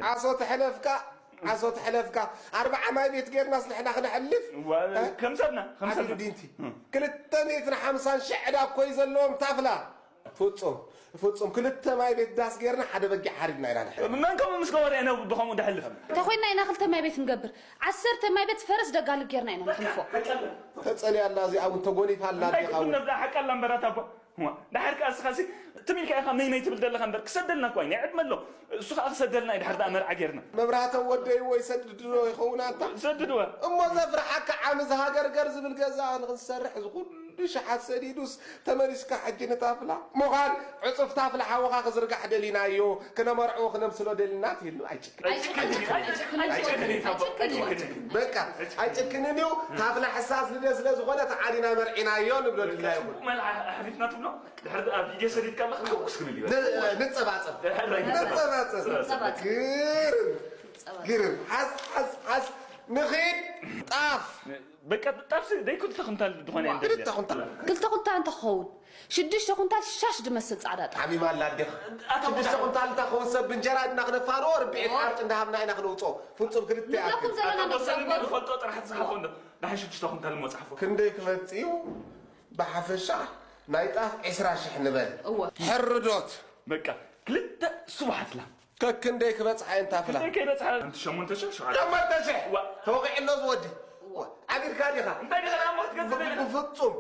ዓሶ ተሕለፍካ፣ ዓሶ ተሕለፍካ። ኣርባዓ ማይ ቤት ጌርናስ ንሕና ክነሕልፍ? እዋ፣ እ? ከም ሰብና፣ ከም ዓቢዱ ሰብና። ዲንቲ። እም። ክልተ ሚእትን ሓምሳን ሽሕ ዕዳ እኮ እዩ ዘለዎም ታፍላ። ፍጹም፣ ፍጹም። ክልተ ማይ ቤት ዳስ ጌርና ሓደ በጊዕ ሓሪድና ኢና ንሕልፍ። መን ከምኡ ምስ ገበረ ኢና ብኸምኡ ደሕልፍ? እንተኾይንና ኢና ክልተ ማይ ቤት ንገብር። ዓሰርተ ማይ ቤት ፈረስ ደጋልብ ጌርና ኢና ነሕልፎ። ተጸልያ ኣላ እዚኣ እውን ተጎኒፋ ኣላ እንታይ ኣዴኻ ትኹን እውን። ነብዛ ሓቂ ኣላ እምበር ኣታ ኣቦ። እዋ፣ ደሓር ከኣ እስኻሲ ትም ኢልካ ኢኻ መይ መይ ትብል ዘለኻ እምበር ክሰደልና እኳ እዩ ናይ ዕድመ ኣሎ። እሱ ከኣ ክሰደልና እዩ ድሓር ደኣ መርዓ ጌርና። መብራህቶም ወደይዎ ይሰድድዎ ይኸውን ኣንታ። ሰድድዋ። እሞ ዘፍርሓካ ዓሚ ዝሃገርገር ዝብል ገዛ ንኽንሰርሕ እዚ ኩሉ ሸሓት ሰዲዱስ ተመሊስካ ሕጂ ንታፍላ ምዃን ዕጹፍ ታፍላ ሓውኻ ክዝርጋሕ ደሊናዮ ክነመርዕዎ ክነምስሎ ደሊና ትህሉ ኣይጭ ኣይጭክን፣ ኣይጭክን፣ ኣይጭክን፣ ኣይጭክን፣ ኣይጭክን። በቃ ኣይጭክንን እዩ። ታፍላ ሕሳስ ልደ ስለ ዝኾነ ተዓዲና መርዒናዮ ንብሎ ድላ ይኹን። መልዓ ኣሕሊፍና ትብሎ ድሕሪ ደኣ ቪድዮ ሰዲድካ ኣለኻ ሕጉስ ክብል እዩ። ን- ንጸባጸብ። ሕራይ ንጸባጸብ። ንጸባጸብ። ግርም። ግርም። ሓስ ሓስ ሓስ ንኺድ ጣፍ። በቃ ጣፍሲ ደይ ክልተ ኩንታል ዝኾነ እየ ክልተ ኩንታል። ክልተ ኩንታል እንተኸውን ሽዱሽተ ኩንታል ሻሽ ድመስል ጻዕዳ ጣፍ። ሓሚማ ኣላ ኣዴኻ። ኣታ ሽዱሽተ ኩንታል እንታ ክኸውን ሰብ ብእንጀራ ድና ክነፋንዎ ርብዒት ዓርቂ እንዳሃብና ኢና ክነውጽኦ። ፍጹም ክልተ ይኣክል። ንብለኩም ዘለና ኣታ መሰለኒ ንፈልጦ ጥራሕ ትጽሓፎ እንዶ። ንሓይ ሽዱሽተ ኩንታል እሞ ጻሕፎ። ክንደይ ክመጽእ እዩ? ብሓፈሻ ናይ ጣፍ ዕስራ ሽሕ ንበል። እወ። ሕርዶት። በቃ ክልተ ስቡሓት ላም። ከክንደይ ክበጽሓ እየን ታፍላ? ክንደይ ከይበጽሓ? ሓንቲ ሸሞንተ ሽሕ፣ ሸውዓተ። ሸሞንተ ሽሕ? ዋ። ተወቂዕሎ ዝወዲ። ዋ። ዓቢርካ ዲኻ? እንታይ ዲኻ ንኣሞ ክትገዝእ ብ- ደሊኻ? ብፍጹም።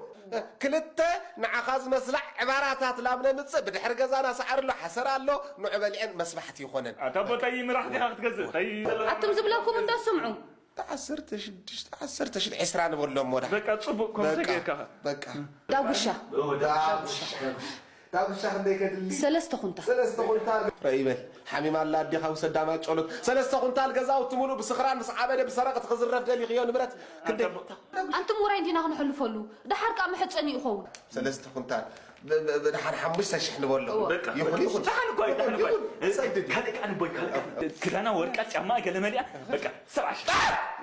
ክልተ ንዓኻ ዝመስላ ዕባራታት ላም ነምጽእ፣ ብድሕሪ ገዛና ሳዕሪ ኣሎ፣ ሓሰር ኣሎ፣ ንዑ በሊዐን መስባሕቲ ይኾነን። ኣታ ኣቦ፣ እንታይ ምራሕ ዲኻ ክትገዝእ? እንታይ ኣቱም ዝብለኩም እንዶ ስምዑ። ዓሰርተ ሽዱሽተ፣ ዓሰርተ ሽዱሽተ፣ ዕስራ ንበሎም ወዳ። በቃ ጽቡቕ፣ ከምኡ በቃ፣ ተገይርካ። በቃ። ዳጉሻ። ዳጉሻ። ዳጉሻ ክንደይ ከድሊ? ሰለስተ ኩንታል። ሰለስተ ኩንታል። ርእ ይበል። ሓሚማ ኣላ ኣዴኻ ውሰዳ ማጨሎት። ሰለስተ ኩንታል ገዛውቲ ሙሉእ ብስኽራን ምስ ዓበደ ብሰረቕቲ ክዝረፍ ደሊኽዮ ንብረት። ክንደይ? ኣንታ ኣንቱም ውራይ እንዲና ክንሕልፈሉ። ደሓር ከኣ መሕጸኒ ይኸውን። ሰለስተ ኩንታል። ብ- ብ- ብድሓን ሓሙሽተ ሽሕ ንበሎ። እወ። በቃ፣ ይኹን፣ በቃ። ይኹን። ደሓን እኮ እዩ፣ ደሓን እኮ እዩ። ይኹን። እ፣ ሰግድ። ካልእ ከኣ ንቦይ፣ ካልእ ከኣ። ክዳና ወርቃ፣ ጫማ ገለ መሊኣ፣ በቃ፣ ሰብዓ ሽሕ። ጣ!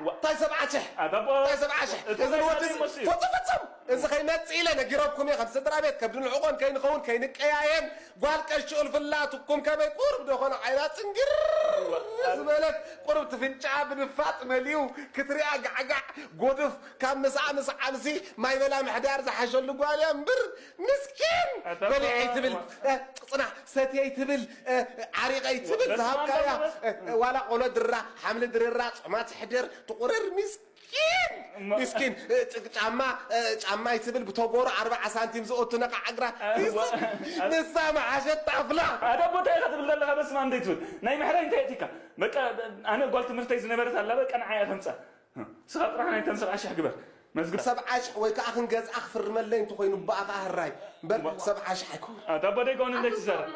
ዋ። እንታይ ሰብዓ ሽሕ? ኣታ ኣቦ። እንታይ ሰብዓ ሽሕ? እቲ እዚ ናይ ወዲ እዚ ዛሬ መሲ እዩ። ፍጹም፣ ፍጹም። እዚ ከይመጽእ ኢለ ነጊረኩም እየ፣ ከም ስድራ ቤት፣ ከብዲ ንዕቆን ከይንኸውን፣ ከይንቀያየም፣ ጓል ቀሺ እልፍላትኩም ከመይ ቁሩብ ደኾነ ዓይና ጽንግር ዋ። ዝበለት፣ ቁሩብ ትፍንጫ ብንፋጥ መሊኡ፣ ክትሪኣ ጋዕጋዕ፣ ጎድፍ፣ ካብ ምስኣ ምስ ዓብሲ፣ ማይ በላ ምሕዳር ዝሓሸሉ ጓል እያ እምብር፣ ምስኪን! ኣታ በሊዐይ ትብል፣ ዋ። እ፣ ጽናሕ፣ ሰትየይ ትብል፣ እ፣ ዓሪቐይ ትብል፣ በስመ ዝሃብካያ፣ ኣብ። እ፣ ዋላ ቆሎ ድራ፣ ሓምሊ ድርራ፣ ጾማ ትሕደር፣ ትቑረር፣ ምስኪን! እሞ ምስኪን! እ፣ ጭ-፣ ጫማ፣ እ፣ ጫማይ ትብል፣ ብተጎሮ ኣርብዓ ሳንቲም ዝኦቱ ነቓዕ እግራ፣ እ፣ ዋ። ንሳ መዓሸት ታፍላ! ኣታ ኣቦ እንታይ ኢኻ ትብል ዘለኻ? በስመ ኣብ እንታይ ትብል? ናይ ምሕራይ እንታይ ኣእቲካ? በቃ፣ ኣነ ጓል ትምህርተይ ዝነበረት ኣላ፣ በቃ ንዓይ እያ ተምጻ። ስኻ ጥራሕ ናይ ተን ሰብዓ ሽሕ ግበር። መዝግብ። ሰብዓ ሽሕ ወይ ከዓ ክንገዝኣ ክፍርመለይ እንተኾይኑ ብኣኻ ህራይ። እምበር እሞ ሰብዓ ሽሕ ኣይኮን። ኣታ ኣቦ ደይኮን እንደ ትዛረብ።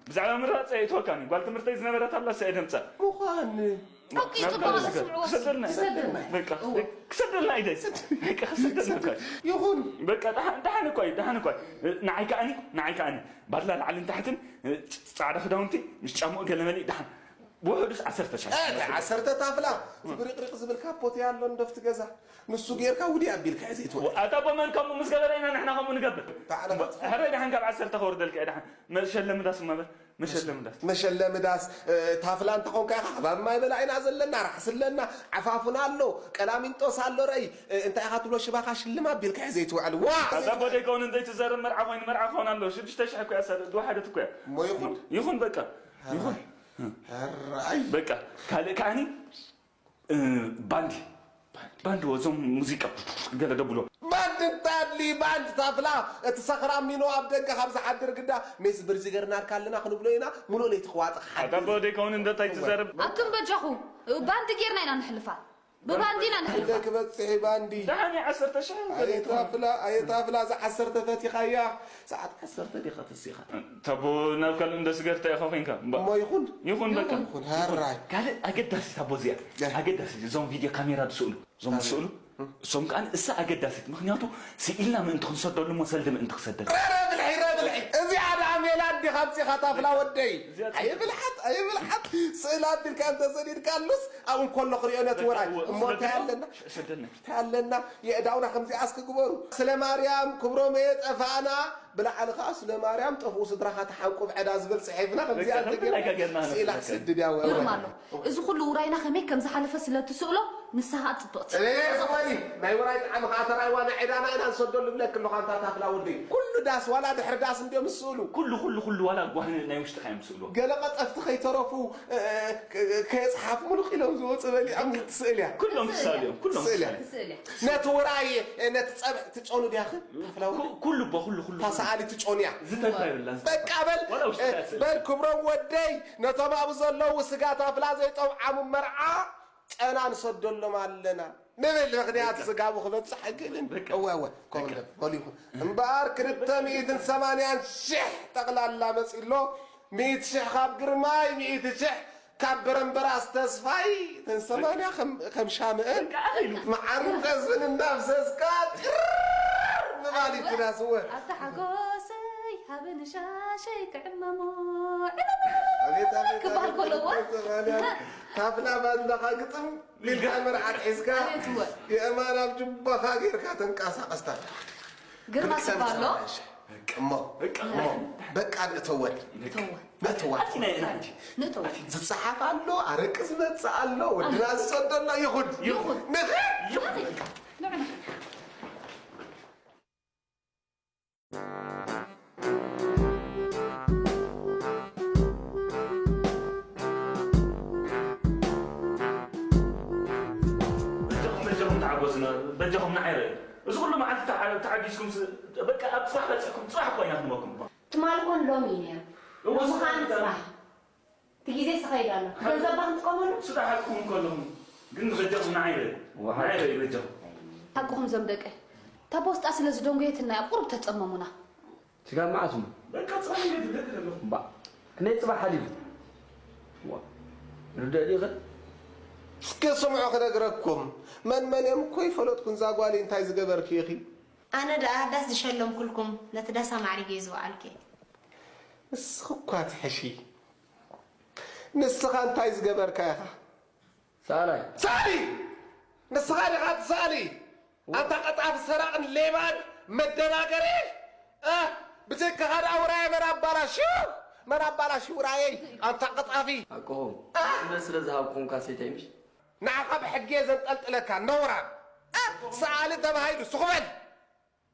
ብዛዕባ ምራፅ ኣይትወካኒ። ጓል ትምህርተይ ዝነበረት ኣላ ሰ ደምፀ። ምዃን። ተውቂቱ ናብ በዓል ጓል ስምዕዎ። ክሰደልና። ክሰደልና። በቃ፣ እዎ። ክሰደልና ኣይደ። በቃ፣ ክሰደልና እኮ። ይኹን። በቃ፣ ደሓን፣ ደሓን እኮ እዩ፣ ደሓን እኮ እዩ። ንዓይ ከኣኒ፣ ንዓይ ከኣኒ። ባድላ ላዕልን ታሕትን፣ ፃዕዳ ክዳውንቲ፣ ምስ ጫምኡ ገለ መሊእ፣ ደሓን። ብውሕዱስ ዓሰርተ ሺሕ። እ፣ ዓሰርተ ታፍላ፣ ዝብሪቕሪቕ ዝብል ካፖት ኣሎ እንዶ ኣብቲ ገዛ። ንሱ ጌርካ ውዲ ኣቢልካ እየ ዘይትወ-። ኣታ ኣቦ መን ከምኡ ምስ ገበረ ኢና ንሕና ከምኡ ንገብር? ታዕለ ኸጽ-። ሕራይ ደሓን ካብ ዓሰርተ ከወርደልካ እየ ደሓን። መሸለሚ ዳስ እማ በል። መሸለሚ ዳስ። መሸለሚ ዳስ፣ እ፣ ታፍላ እንተ ኾንካ ኢኻ፣ ከባቢ ማይ በላ ኢና ዘለና፣ ራሕሲ ኣለና፣ ዓፋፉና ኣሎ፣ ቀላሚንጦስ ኣሎ፣ ረይ፣ እ፣ እንታይ ኢኻ ትብሎ ሽባኻ ሽልም ኣቢልካ እየ ዘይትውዕል። ዋ! ኣታ ኣቦ ደይከውን እንዘይትዛረብ መርዓ ኮይኑ መርዓ ክኸውን ኣሎ። ሽዱሽተ ሽሕ እኮ እያ፣ ሰ-፣ ዝወሓደት እኮ እያ። እሞ ይኹን። ይኹን በቃ። ይኹን። ሕራይ። በቃ፣ ካልእ ከኣኒ፣ እ፣ ባንዲ። ባንዲ፣ ወዞም ሙዚቃ ገለ ደብሎ። ባንዲ እንታይ ኣድሊ? ባንድ ታፍላ፣ እቲ ሰኽራም ሚኖ ኣብ ደገ ካብ ዝሓድር ግዳ፣ ሜስ ብርዚ ገርናልካ ኣለና ክንብሎ ኢና፣ ሙሉእ ለይቲ ክዋጥኽ ሓድር። ኣታ ኣቦ ደይከውን እንደ እንታይ ትዛረብ? ኣቱም በጃኹም፣ ባንዲ ጌርና ኢና ንሕልፋ። ብባንዲ ኢና ንሕልፋ። እንደ ክበጽሕ ባንዲ። ደሓን እዩ፣ ዓሰርተ ሽሕ ኣየታፍላ፣ ኣየታፍላ፣ እዛ ዓሰርተ ፈቲኻያ፣ ሰዓት ዓሰርተ ዲኻ ተሲኻ? ተቦ ናብ ካልእ እንደ ስገርታ ኢኻ ኮይንካ። እምባ-፣ እሞ ይኹን። ይኹን በቃ። ይኹን፣ ሃራይ። ካልእ ኣገዳሲት ኣቦ እዚኣ። ያ። ኣገዳሲት፣ እዞም ቪድዮ ካሜራ ዝስእሉ፣ እዞም ኣረ። ዝስእሉ፣ እም። እሶም ከኣ እሳ ኣገዳሲት፣ ምኽንያቱ ስኢልና ምእንቲ ክንሰደሉ እሞ ሰልዲ ምእንቲ ክሰደል። ረ፣ ረ ብልሒ፣ ረ ብልሒ። እዚኣ ደኣ ሜላ እንዲኻ ኣምጺኻ ታፍላ ወደይ። እዚኣ ኣየ ብልሓት፣ ኣየ ብልሓት። ስእሊ ኣቢልካ እንተሰዲድካሉስ ኣብኡ እንከሎ ክሪኦ ነቲ ወራይ። በቃ፣ እሞ እንታይ ሰደልና፣ ኣለና? ሰደልና። እንታይ ኣለና? የእዳውና ከምዚኣስ ክግበሩ። ስለ ማርያም ክብሮም እየ ጠፋእና። ብላዕሊ ከኣ ስለ ማርያም ጠፍኡ ስድራኻ ተሓንቁብ ዕዳ ዝብል ጽሒፍና ከምዚኣ በቃ፣ እንተጌርና ከምዚ ኣይካ ጌርና ስኢላ ነስለካ። ክሰድድ እያ። ወ-፣ ወ-፣ ግርም ኣሎ። እዚ ኩሉ ውራይና ከመይ ከም ዝሓለፈ ስለ ትስእሎ፣ ንስኻ ጽብቕቲ። እኔ ዝኾኒ ናይ ውራይ ጣዕሚ ከኣ ተራይዋ ናይ ዕዳና ኢና ንሰደሉ እብለኪ ኣለኹ ኣንታ ታፍላ ወደይ። ኩሉ ዳስ ዋላ ድሕሪ ዳስ እንድዮም ዝስእሉ። ኩሉ፣ ኩሉ፣ ኩሉ ዋላ ጓህኒ ናይ ውሽጥኻ እዮም ዝስእሉ። ገለ ቀጠፍቲ ከይተረፉ፣ እ፣ እ፣ ከየጽሓፉ ምሉቕ ኢሎም ዝወጹ በሊዖም ትስእል እያ። ኩሎም ትስእል እዮም፣ ኩሎም ትስእል እያ። ትስእል እያ። ትስእል እያ። ነቲ ውራይ፣ እ፣ ነቲ ጸብሒ ትጨኑ ድያኺ? ታፍላ ወደይ? ኩ-፣ ኩሉ እቦ፣ ኩሉ፣ ኩሉ፣ ኩሉ። ታሰኣሊ ትጨኑ እያ። ዝተርፋ የብላን። በቃ በል፣ ዋላ ውሽጥኻ እ፣ ይስእል። በል ክብሮም ወደይ፣ ነቶም ኣብኡ ዘለዉ ስጋ ታፍላ ዘይጠብዓሙ መርዓ ጨና ንሰደሎም ኣለና። ንብል ምኽንያት ስጋቡ ክበጽሕ ኣይክእልን። በቃ። እወ፣ እወ፣ ከምኡ በቃ። ንብል። በሉ ይኹን። እምበኣር ክልተ ሚእትን ሰማንያን ሽሕ ጠቕላላ መጺእሎ፣ ሚእቲ ሽሕ ካብ ግርማይ፣ ሚእቲ ሽሕ ካብ በረምበራስ ተስፋይ፣ እተን ሰማንያ ከም፣ ከም ሻምአን በቃ፣ ኣኺሉ። መዓር ቀዝን እናፍሰስካ ጭር ምባል እዩ ትዳስወ። ኣታ ሓጎሰይ፣ ሃበኒ ሻሸይ ክዕመሞ። ኣቤት፣ ኣቤት፣ ክበሃል ኣቤት፣ ከለዎ። ኣቤት፣ ኣቤት፣ ታፍላ ባንዳኻ ግጥም ቢልካ መርዓት ሒዝካ ኣቤት እወ። የእማን ኣብ ጅባኻ ጌርካ ተንቀሳቐስታ። ግርማ ክልተ ስባ ኣሎ። መሳርሒ። እሞ፣ እቃ። እሞ፣ በቃ ንእተወል። እተወል። ንእተወል። ኣቲ ናይ ናቲ። ንእተወል። ዝጸሓፍ ኣሎ፣ ኣረቂ ዝመጽእ ኣሎ፣ ወድና ዝሰዶ ኣሎ፣ ይኹን። ይኹን። ንኸ? ይኹን። ንዑ ንኸ። በጃኹም፣ በጃኹም ተዓገሱና፣ በጃኹም ንዓይ ርኣዩ። እዚ ኩሉ መዓልቲ ተዓ-፣ ተዓጊስኩም ስ-፣ በቃ ኣብ ጽባሕ በጺሕኩም፣ ጽባሕ እኮ ኢና ክንህበኩም እኮ። ትማል ኮን ሎሚ እዩ ነይሩ። እወ፣ ሎሚ ኸኣ ጽባሕ። ጽባሕ። እቲ ግዜ ስኸይድ ኣሎ። ገንዘብና ክንጥቀመሉ? ስራሕ ሓቅኹም እኮ ኣለኹም። ግን በጃኹም ንዓይ ርኣዩ። እወ፣ ንዓይ ርኣዩ በጃኹም። ሓቅኹም ዞም ደቀይ። እታ ቦስጣ ስለ ዝደንጎየትና እያ ቁሩብ ተጸመሙና። ስጋብ መዓስ እሞ? በቃ፣ ጽባሕ እየ ዝብለካ ዘለኹ። እምባ፣ ክንደይ ጽባሕ ሓሊፉ? ዋ፣ ርድእ ዲኺ? እስከ ስምዑ ክነግረኩም። መን መን እዮም እኮ ይፈለጥኩን፣ እዛ ጓለይ እንታይ ዝገበርኪ ኢኺ? ኣነ ደኣ ዳስ ዝሸለምኩልኩም፣ ነቲ ዳስ ኣማዕሪገ እየ ዝወዓልኩ እየ። ንስኺ እኳ ትሕሺ። ንስኻ እንታይ ዝገበርካ ኢኻ? ሰኣላይ። ሰኣሊ! ንስኻ ዲኻ ትሰኣሊ? ዋ። ኣንታ ቀጣፊ ሰራቕን ሌባን መደናገሪ! እ፣ ብጀካኻ ደኣ ውራየ መን ኣባላሽዩ? መን ኣባላሽዩ ውራየይ? ኣንታ ቀጣፊ! ሓቅኹም። እ? እምነት ስለ ዝሃብኩም ካሴተይ ምሽ? ንዓኻ ብሕጊ እየ ዘንጠልጥለካ፣ ነውራም! እ? ሰኣሊ ተባሂሉ፣ ስኹ በል!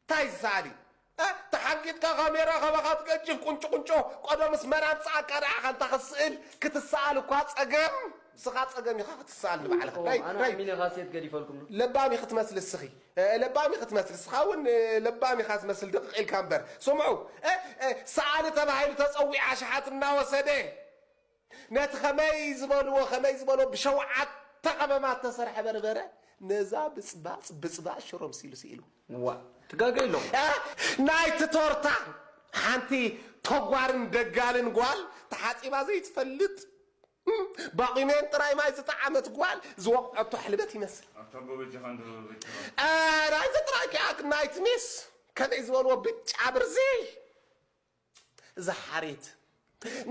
ታይ ዝሰኣል እዩ? እ? ተሓንቂጥካ ካሜራ ካባኻ ትገጅፍ ቁንጮ ቁንጮ፣ ቀደምስ መን ኣምጽኣካ ንዓኻ እንታ ክትስእል፣ ክትሰኣል እኳ ጸገም፣ ንስኻ ጸገም ኢኻ ክትሰኣል ንባዕልኻ። እኮ፣ ራይ፣ ኣነ ራይ። ኣሚነ ካሴት ገዲፈልኩም። ለባም ኢኺ ትመስል እስኺ። እ፣ ለባም ኢኺ ትመስል። እስኻ እውን፣ እ፣ ለባም ኢኻ ትመስል ድቕቕ ኢልካ እምበር። ስምዑ፣ እ፣ እ፣ ሰኣሊ ተባሂሉ ተጸዊዓ ሸሓት እናወሰደ። ነቲ ከመይ ዝበልዎ፣ ከመይ ዝበልዎ ብሸውዓተ ቀመማት ተሰርሐ በርበረ፣ ነዛ ብጽባጽ፣ ብጽባጽ ሽሮ ምሲሉ ስኢሉ። ዋ፣ ትጋገ ኣለኹ። እ? ናይቲ ቶርታ ሓንቲ ተጓርን ደጋልን ጓል ተሓጺባ ዘይትፈልጥ፣ እም፣ ባቑሜን ጥራይ ማይ ዝጠዓመት ጓል ዝወቕዐቶ ሕልበት ይመስል። ኣታ ጎበጀኻ እንዶ በጀኻ። እ፣ ናይቲ ጥራይ ኪኣ ናይቲ ሚስ ከመይ ዝበልዎ ብጫ ብርዚ። እዛ ሓሬት፣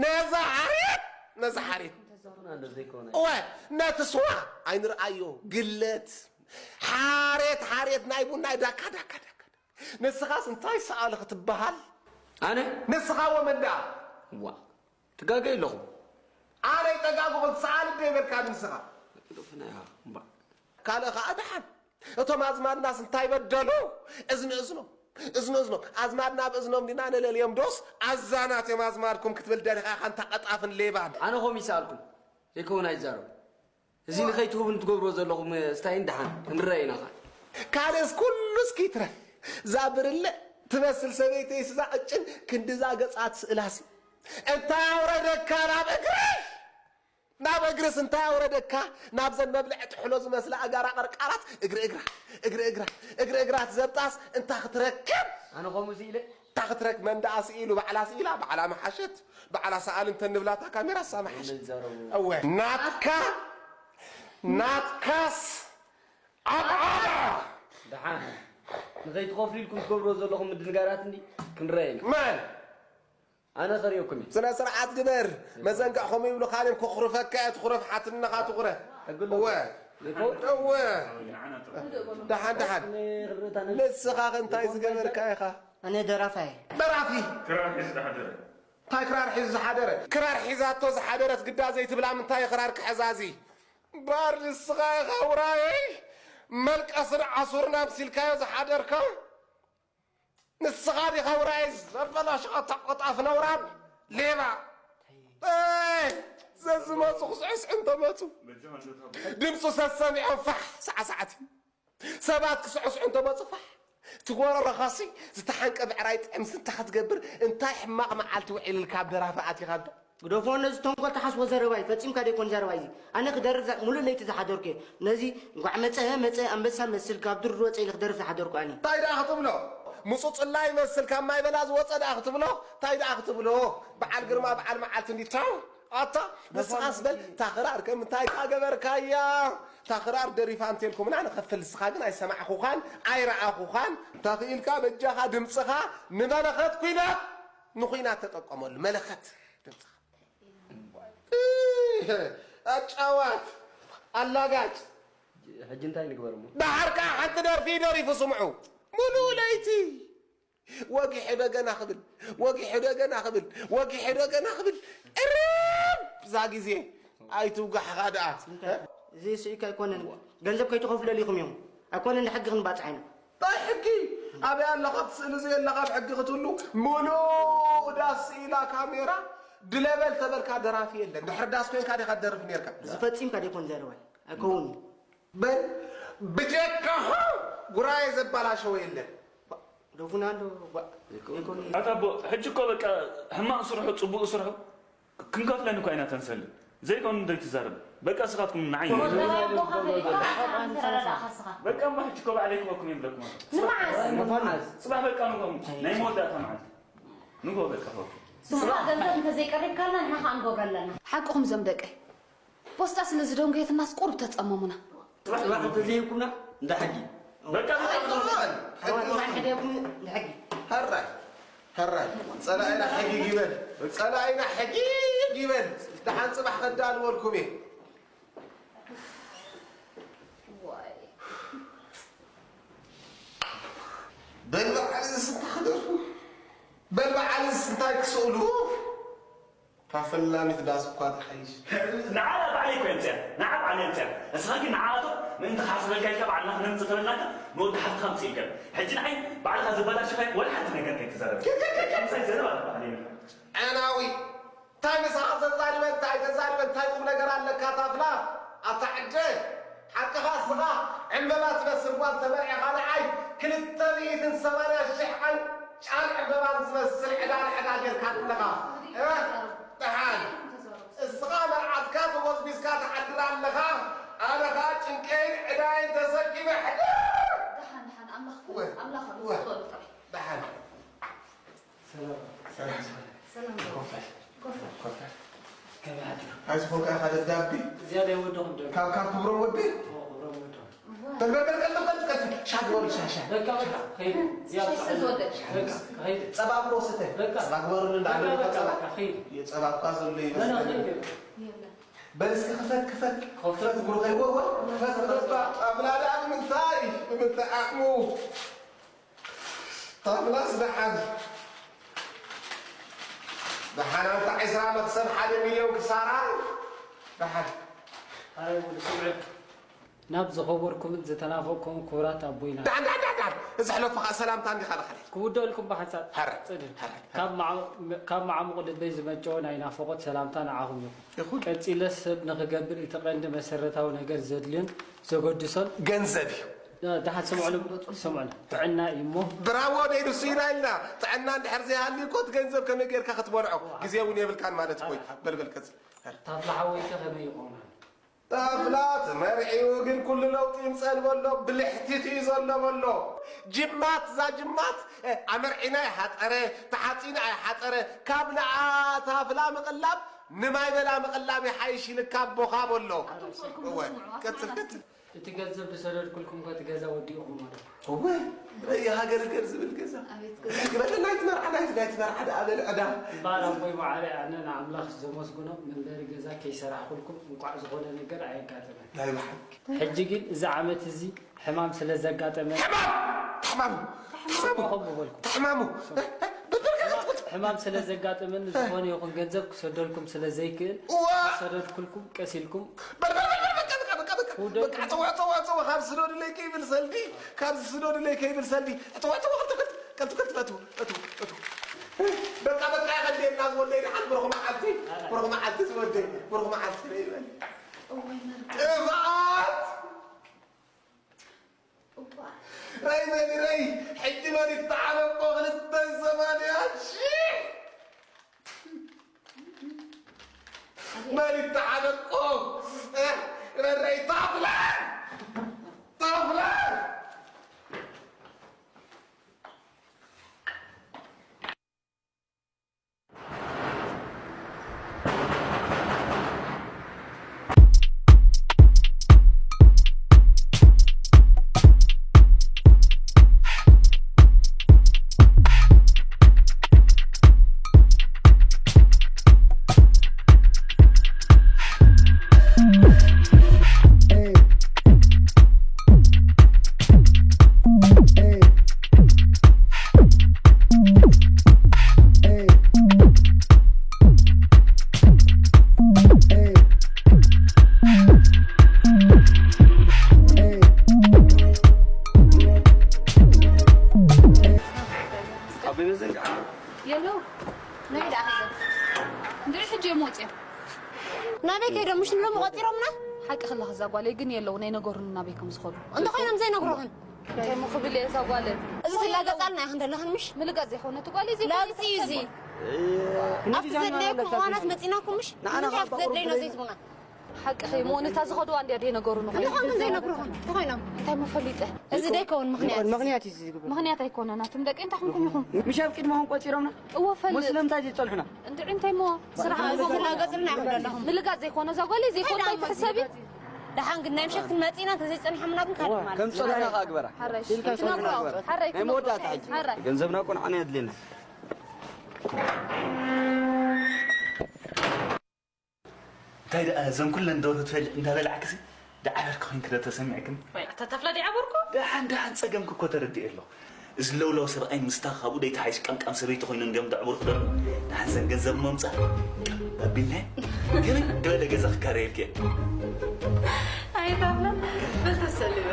ነዛ ሓሬት፣ ነዛ ሓሬት። እንተዘሩና እንዶ ዘይኮነ። እወ፣ ነቲ ስዋ ኣይንርኣዮ፣ ግለት። ሓሬት፣ ሓሬት ናይ ቡናይ ዳካ፣ ዳካ፣ ዳካ። ንስኻስ እንታይ ሰኣሊ ክትበሃል? ኣነ? ንስኻ ወመን ደኣ? ዋ፣ ትጋገ ኣለኹም። ኣነ ይጠጋግኹ፣ ሰኣሊ ዶ ይበልካ ንስኻ? ዶፍና ኢኻ፣ እምባ። ካልእ ኸኣ ደሓን። እቶም ኣዝማድናስ እንታይ በደሉ? እዝኒ እዝኖም፣ እዝኒ እዝኖም። ኣዝማድና ኣብ እዝኖም ዲና ንለልዮም ዶስ ኣዛናት እዮም ኣዝማድኩም ክትብል ደሊኻ ኢኻ ኣንታ ቀጣፍን ሌባን። ኣነ ከምኡ ይሰኣልኩም። ዘይከውን ኣይዛረቡ። እዚ ንኸይትህቡን ትገብርዎ ዘለኹም ስታይን ደሓን ክንረአ ኢና ኸኣ። ካልእስ ኩሉ እስኪ ይትረፍ። እዛ ብርለ ትመስል ሰበይተይስ እዛ ቅጭን ክንድዛ ገጻ ትስእላሲ። እንታይ ኣውረደካ ናብ እግረይ? ናብ እግርስ እንታይ ኣውረደካ? ናብዘን መብልዒ ጥሕሎ ዝመስላ ኣጋራ ቀርቃራት እግሪ እግራ፣ እግሪ እግራ፣ እግሪ እግራ ትዘብጣስ እንታ ክትረክብ? ኣነ ከምኡ ስኢለ? እንታ ክትረክ-፣ መን ደኣ ስኢሉ? ባዕላ ስኢላ፣ ባዕላ መሓሸት። ባዕላ ሰኣሊ እንተ ንብላታ ካሜራስ መሓሸት። መዛረቡ። እወ፣ ናትካ፣ ናትካስ ዓብዓባ! ደሓን። ንኸይትኸፍሉ ኢልኩም ትገብርዎ ዘለኹም ምድንጋራት እንዲ ክንረአ ኢና። መን? ኣነ ከርእየኩም እየ። ስነ ስርዓት ግበር። መዘንግዕ ከምኡ ይብሉኻ እዮም፣ ከኹርፈካ እየ፣ ትኹረፍ፣ ሓትነኻ ትኹረፍ። ሕግሎ። እወ። ይኸው። እወ። ደሓን፣ ደሓን። ንስኻ ከ እንታይ ዝገበርካ ኢኻ? ኣነ ደራፋይ። ደራፊ ክራር ሒዙ ዝሓደረ እንታይ ክራር ሒዙ ዝሓደረ? ክራር ሒዛቶ ዝሓደረት ግዳ ዘይትብላ ምንታይ ክራር ክሕዛዚ? ባር ንስኻ ኢኻ ውራየይ መልቀስን ዓሱርን ኣምሲልካዮ ዝሓደርካ ንስኻ ዲኻ ውራየይ ዘበላሽኻ ተቆጣፍ ነውራም ሌባ ዘዝመፁ ክስዕስዑ እንተመፁ ድምፁ ሰሰሚዖም ፋሕ ሳዕሳዕቲ ሰባት ክስዕስዑ እንተመፁ ፋሕ ትጎረረኻሲ ዝተሓንቀ ብዕራይ ጥዕምሲ እንታይ ክትገብር እንታይ ሕማቕ መዓልቲ ውዒልልካ ኣብ ደራፊ ኣቲኻ ዶ ግደፎ ነዚ ተንኮል ተሓስቦ ዘረባይ ፈጺምካ ደይኮን ዘረባይ እዚ ኣነ ክደርፍ ሙሉእ ለይቲ ዝሓደርኩ እየ ነዚ እንኳዕ መጸ መጸ ኣንበሳ መስል ካብ ድሩ ወጸ ኢለ ክደርፍ ዝሓደርኩ ኣነ እንታይ ደኣ ክትብሎ ምጹጽላ ይመስል ካብ ማይ በላ ዝወጸ ደኣ ክትብሎ እንታይ ደኣ ክትብሎ በዓል ግርማ በዓል መዓልቲ እንዲታው ኣታ ንስኻስ በል ታኽራር ከም እንታይ ካገበርካያ ታኽራር ደሪፋ እንቴልኩምና ንኸፍል ንስኻ ግን ኣይሰማዕኹኻን ኣይረኣኹኻን ተኽኢልካ በጃኻ ድምፅኻ ንመለኸት ኩናት ንኹናት ተጠቀመሉ መለኸት ድምፅኻ ኣጫዋት ኣላጋጭ ሕጂ እንታይ ንግበር እሞ ደሓር ከዓ ሓንቲ ደርፊ ደሪፉ ስምዑ ሙሉ ለይቲ ወጊሑ ዶ ገና ክብል ወጊሑ ዶ ገና ክብል ወጊሑ ዶ ገና ክብል እርብ እዛ ግዜ ኣይትውጋሕኻ ደኣ እዚ ስኢካ ኣይኮነን ገንዘብ ከይትኸፍለሉ ኢኹም እዮም ኣይኮነን ንሕጊ ክንባፅሕ ኢና ታይ ሕጊ ኣበይ ኣለኻ ትስእሊ ዘየለኻ ኣብ ሕጊ ክትህሉ ሙሉእ ዳስ ኢላ ካሜራ ድለበል ተበልካ ደራፊ የለን ድሕር ዳስ ኮንካ ዲኻ ትደርፍ ነርካ እዚ ፈፂምካ ደይኮን ዘረባይ ኣይከውን በል ብጀካኻ ጉራየ ዘባላሸወ የለን። ደፉና እንዶ ጓ ዘይኮነ ኣታ ኣቦ ሕጂ እኮ በቃ ሕማቕ ስርሑ ጽቡቕ ስርሑ ክንከፍለኒ እኳ ኢና ተንሰሊ ዘይኮኑ እንዶ ይትዛረብ በቃ ስኻትኩም ንዓይ ወደይ ኣቦኻ ፈሊጥካ ኣንተ ረዳእኻ ስኻ በቃ እሞ ሕጂ እኮ ባዕለይ ክበኩም እየ ብለኩም ኣሎ። ንመዓስ ንመዓስ ጽባሕ በቃ ንጎም ናይ መወዳእታ መዓልቲ ንጎ በቃ ኸ ስማ ገንዘብ እንተዘይቀሪብካልና ንሕና ኸኣ ንገብረለና ሓቅኹም ዘም ደቀይ ፖስጣ ስለ ዝደንጎየትናስ ቁሩብ ተጸመሙና። ጽባሕ ጽባሕ እንተዘይብኩምና እንዳ ሕጊ። በቃ ኣይኮነን። ሕጊ ሕጊ ሕጊ። ሕራይ ሕራይ ጸላኢና ሕጊግ ይበል ጸላኢና ሕጊግ ይበል። ደሓን ጽባሕ ከዳልወልኩም እየ። በል በዓል ዝስተ ክደርፉ በል በዓል ዝስታይ ክስእሉ። እታ ፈላሚት ዳስ እኳ ትሓይሽ። ንዓኣ ባዕለይ እኮ የምፅኣ፣ ንዓ ባዕለይ የምፅኣ። እስኻ ግን ንዓኣቶም ምእንቲ ክሓስበልካ ኢልካ ባዕልና ክነምፅእ ተበልናካ ንወዲ ሓፍትኻ ኣምፅእ ኢልካ። ሕጂ ንዓይ ባዕልኻ ዘበላሽኻዮ ወላ ሓንቲ ነገር ከይትዛረብ። ከምሳይ ዘረባ ባዕለይ ኢልካ። ዕናዊ እንታይ ምሳኻ ዘዛርበን እንታይ ዘዛርበን እንታይ ቁም ነገር ኣለካ ታፍላ ኣታ ዕደ ሓቅኻ እስኻ ዕምበባ ትመስል ጓል ተመርዒኻ ንዓይ ክልተ ሚእትን ሰማንያ ሽሕ ዓን ጫን ዕምበባ ዝመስል ዕዳ ንዕዳ ጌርካ ኣለኻ። ደሓን እስኻ መርዓትካ ተጎዝጒዝካ ትሓድር ኣለኻ። ኣነ ኸኣ ጭንቀይን ዕዳይን ተሰኪመ ሕድር። ደሓን ደሓን ኣምላኽ ፍለጥ ኣምላኽ ኣሎ ዝኽእሉ ጥራሕ። ደሓን ሰላም ሰላም ሰላም ኮፈል ኮፈል ከመይ ሓዲሩ? ኣይዝኾንካ ኢኻ ደብዳቤ ዝያዳ ይወደኹም ዶ? ካብ ካብ ክብሮም ወዲ? ክብሮም ወዲ። በል በል በል ቀልጥፍ ቀልጥፍ ቀልጥፍ ሻ ግበሩ ሻ ሻ። በቃ በቃ ኸይዱ። ዝያዳ ሻ ዝወደድ። በቃ ኸይዱ። ጸባ እኮ ስተ። በቃ። ጸባ ግበሩሉ እንዳ በቃ ኣለዉ በቃ ጸባ። በቃ ኸይዱ። የጸባ እኳ ዘሎ ይመስለኒ። ኸይዱ። በል እስኪ ክፈት ክፈት ክፈት እግሩ ኸይወወ ክፈት ክፈት ኣምላዳ ንምንታይ ንምንታይ ዓቕሙ ታምላስ ደሓን ደሓን ኣንታ ዒስራ መኽሰብ ሓደ ሚልዮን ክሳራ ደሓን ኣረ ወዲ ስምዑ ናብ ዝኸበርኩምን ዝተናፈቅኩምን ክቡራት ኣቦይና ደሓን ደሓን ደሓን ደሓን እዚ ሕለፉ ኸዓ ሰላምታ እንዲኻ ለኻለ ክውደልኩም ብሓንሳብ ሃረ ጽድል ሃረ ካብ መዓ- ካብ መዓሙቕ ልበይ ዝመንጨወ ናይ ናፈቖት ሰላምታ ንዓኹም ይኹን ይኹን ቀጺለ ሰብ ንኽገብር እቲ ቀንዲ መሰረታዊ ነገር ዘድልዮን ዘገድሶን ገንዘብ እዩ ደሓን ስምዑሉ ስምዑሉ ጥዕና እዩ እሞ ብራቮ ደይ ንሱ ኢና ኢልና ጥዕና እንድሕር ዘይሃልዩ እኮ እቲ ገንዘብ ከመይ ጌርካ ክትበልዖ ግዜ እውን የብልካን ማለት እኮ እዩ በልበል ቀጽል ታፍላ ሓወይከ ከመይ ይኾና ታፍላ ተመርዒዩ ግን ኩሉ ለውጢ ይምፀን በሎ ብልሕቲት እዩ ዘሎ በሎ ጅማት እዛ ጅማት ኣመርዒና ይሓፀረ ተሓፂና ኣይሓፀረ ካብ ንኣ ታፍላ ምቕላብ ንማይ በላ ምቕላብ ይሓይሽ ኢልካ ኣቦኻ በሎ። ኣቱም ሰልኩም እወ፣ ተስምዑ፣ ቀጽል፣ ኣስማት ቀጽል። እቲ ገንዘብ ዝሰደድኩልኩም ከ እቲ ገዛ ወዲእኹም ማለት እዩ። እወ፣ ረይ ሃገር ገር ዝብል ገዛ። ኣቤት ገዛ። ግበለ ናይት መርዓ፣ ናይት፣ ናይት መርዓ ደኣ በል ዕዳ። እምበኣር ኣቦይ በዓለይ ኣነ ንኣምላኽ ዘመስግኖ መንበሪ ገዛ ከይሰራሕኩልኩም እንቋዕ ዝኾነ ነገር ኣየጋጠመን። ናይ ብሓቂ። ሕጂ ግን እዚ ዓመት እዚ ሕማም ስለ ዘጋጠመ ሕማም! ተሕማሙ! ተሕማሙ! ተሕማሙ! ሕማም ስለ ዘጋጠመኒ ዝኾነ ይኹን ገንዘብ ክሰደልኩም ስለ ዘይክእል እዋ! ክሰደድኩልኩም ቀስ ኢልኩም በል፣ በል፣ በል፣ በል፣ በቃ፣ በቃ፣ በቃ፣ በቃ። ውደዱ። በቃ፣ ተዋ፣ ተዋ፣ ተዋ፣ ካብ ስደዱለይ ከይብል ሰልዲ፣ ካብ ስደዱለይ ከይብል ሰልዲ። ተዋ፣ ተዋ፣ ቀልጥፍ፣ ቀልጥፍ፣ ቀልጥፍ፣ እትው፣ እትው፣ እትው። በቃ፣ በቃ፣ የቐልየና ዝወደይ ደሓን ብሩኽ መዓልቲ፣ ብሩኽ መዓልቲ ዝወደይ፣ ብሩኽ መዓልቲ ነይ ይበል። እዋይ መርገም። ጥፍኣት! እዋ። ረይ በሊ ረይ፣ ሕጂ መን ይተዓነቆ ክልተ ሰማንያ ሺሕ? መን ይተዓነቆ? እ፣ ረረይ ታፍላ! ታፍላ! ኣቦይ መዘንግዓ። የሎ፣ ናይ ደኣ ገንዘብ። እንድዒ ሕጂ እዮም ወፂኦም። ናበይ ከይዶም? ምሽ ንሎሚ ቆፂሮምና? ሓቂ ክላ እዛ ጓለይ ግን የለውን፣ ኣይነገሩን ናበይ ከም ዝኸዱ። እንተኾይኖም ዘይነግሩኽን? እንታይ እሞ ክብል እየ እዛ ጓለይ? እዚ ትላገፃልና ኢኽን ዘለኽን ምሽ? ምልጋፅ ዘይኮነ እቲ ጓለይ ዘይኮነ ላግፂ እዩ እዚ። ይተሰማ። ኣብቲ ዘድለየኩም እዋናት መፂናኩም ምሽ? ንዓና ንምንታይ ካብ ኣብቲ ዘድለዩና በቁርቁር ዘይትብሉና? ሓቅኺ እሞ ነታ ዝኸድዋ እንድያ ደይነገሩኒ። እንተኾይኖም ዘይነግሩኹም? እንተኾይኖም? እንታይ እሞ ፈሊጠ? እዚ ደይከውን ምኽንያት? ምኽንያት እዩ ዝግበር። ምኽንያት ኣይኮነን፣ ኣቱም ደቂ እንታይ ኾንኩም ኢኹም? ምሽ ኣብ ቅድመኹም ቆፂሮምና? እዎ፣ ፈልጥ። እሞ ስለምንታይ ዘይፀንሑና? እንድዒ እንታይ እሞ ስራሕ እዚ ኣለኹም? ዝላገፅልና እዮም ዘለኹም። ምልጋፅ ዘይኮነ እዛ ጓለይ ዘይኮነ እንታይ ኣይትሕሰቢ። ደሓን ግን ናይ ምሸት ክንመፅእ ኢና፣ እንተዘይፀኒሖምና ግን ካልእ ማለት እዩ። ከም ፀንሑና ከኣ ግበራ። ሓራይ ኢልካ እሺ። ፀንሑና ግበራ። ሓራይ ናይ መወዳእታ ሕጂ። ሓራይ። ገንዘብና እኮ ንዓና የድልየና። እንታይ ደኣ እዘን ኩለን ደርሁ ትበልዕ እንዳበላዕክሲ ደዓበርኪ ኮይንኪ ዶ ተሰሚዕክን? ወይ፣ ኣታ ታፍላ ደዓበርኩ? ደሓን፣ ደሓን፣ ጸገምኪ እኮ ተረዲኤ ኣለኹ። እዚ ለውላው ሰብኣይ ምስታ ካብኡ ደይትሓይሽ ቀምቃም ሰበይቲ ኮይኑ እንድዮም ደዕብርኩ ደርሁ። ደሓን ዘን ገንዘብ መምጻ ባቢልናዮ። ገበይ፣ ገበይ ገዛ ክካረየልኪ እየ። ኣይ ታፍላ፣ በል ተሰልበ።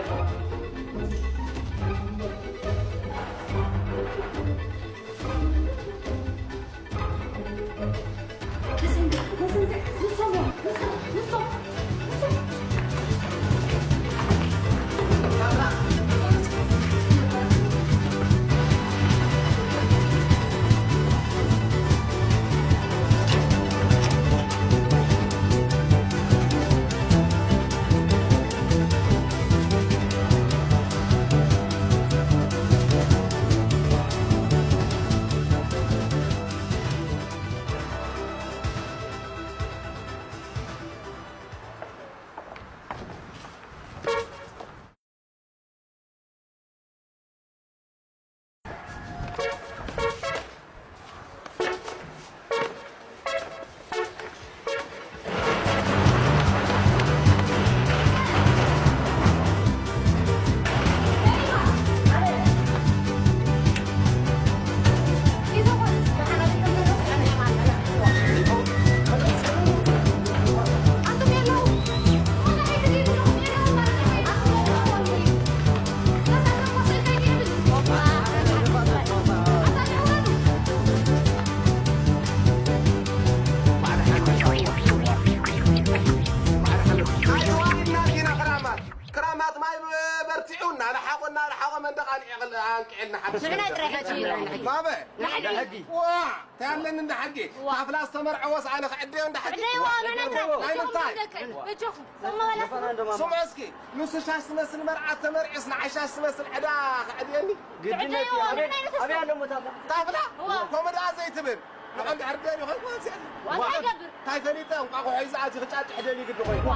ክራማት ማይ በርቲዑ እናለሓቖ እናለሓቖ መንደቕ ኣንቂዕልና ሓድሽ ንሕና መንደቕ። ጥራይ ሕጂ ኢና ንሕጂ። ማመ፣ ንሕጂ። ሕጊ። ዋ፣ እንታይ ኣለኒ እንዳ ሕጊ? ዋ። ታፍላ ዝተመርዐወስ ኣነ ክዕደዮ እንዳ ሕጊ? ዕደይዋ፣ መነካ? ናይ ምንታይ? በጃኹም። ስሙ በላ ስሙ። ስሙ እስኪ፣ ንሱ ሻሽ ዝመስል መርዓ ተመርዒስ ንዓይ ሻሽ ዝመስል ዕዳ ክዕድየኒ? ግድነት እዩ። ዕደይዋ፣ ኣበይ፣ መን ኣይነሰሶ? ኣበይ ኣሎ እሞ ታፍላ? ታፍላ? ዋ። ከምኡ ደኣ ዘይትብል። ንቐልዲ ሕርደ ይኾን ዋንስ ያለ። ዋንስ ያገብር። እንታይ ፈሊጠ እንቋቑሖ ሒዛ ኣዚ ክጫጭሕ ደልዩ ግዲ ኮይኑ።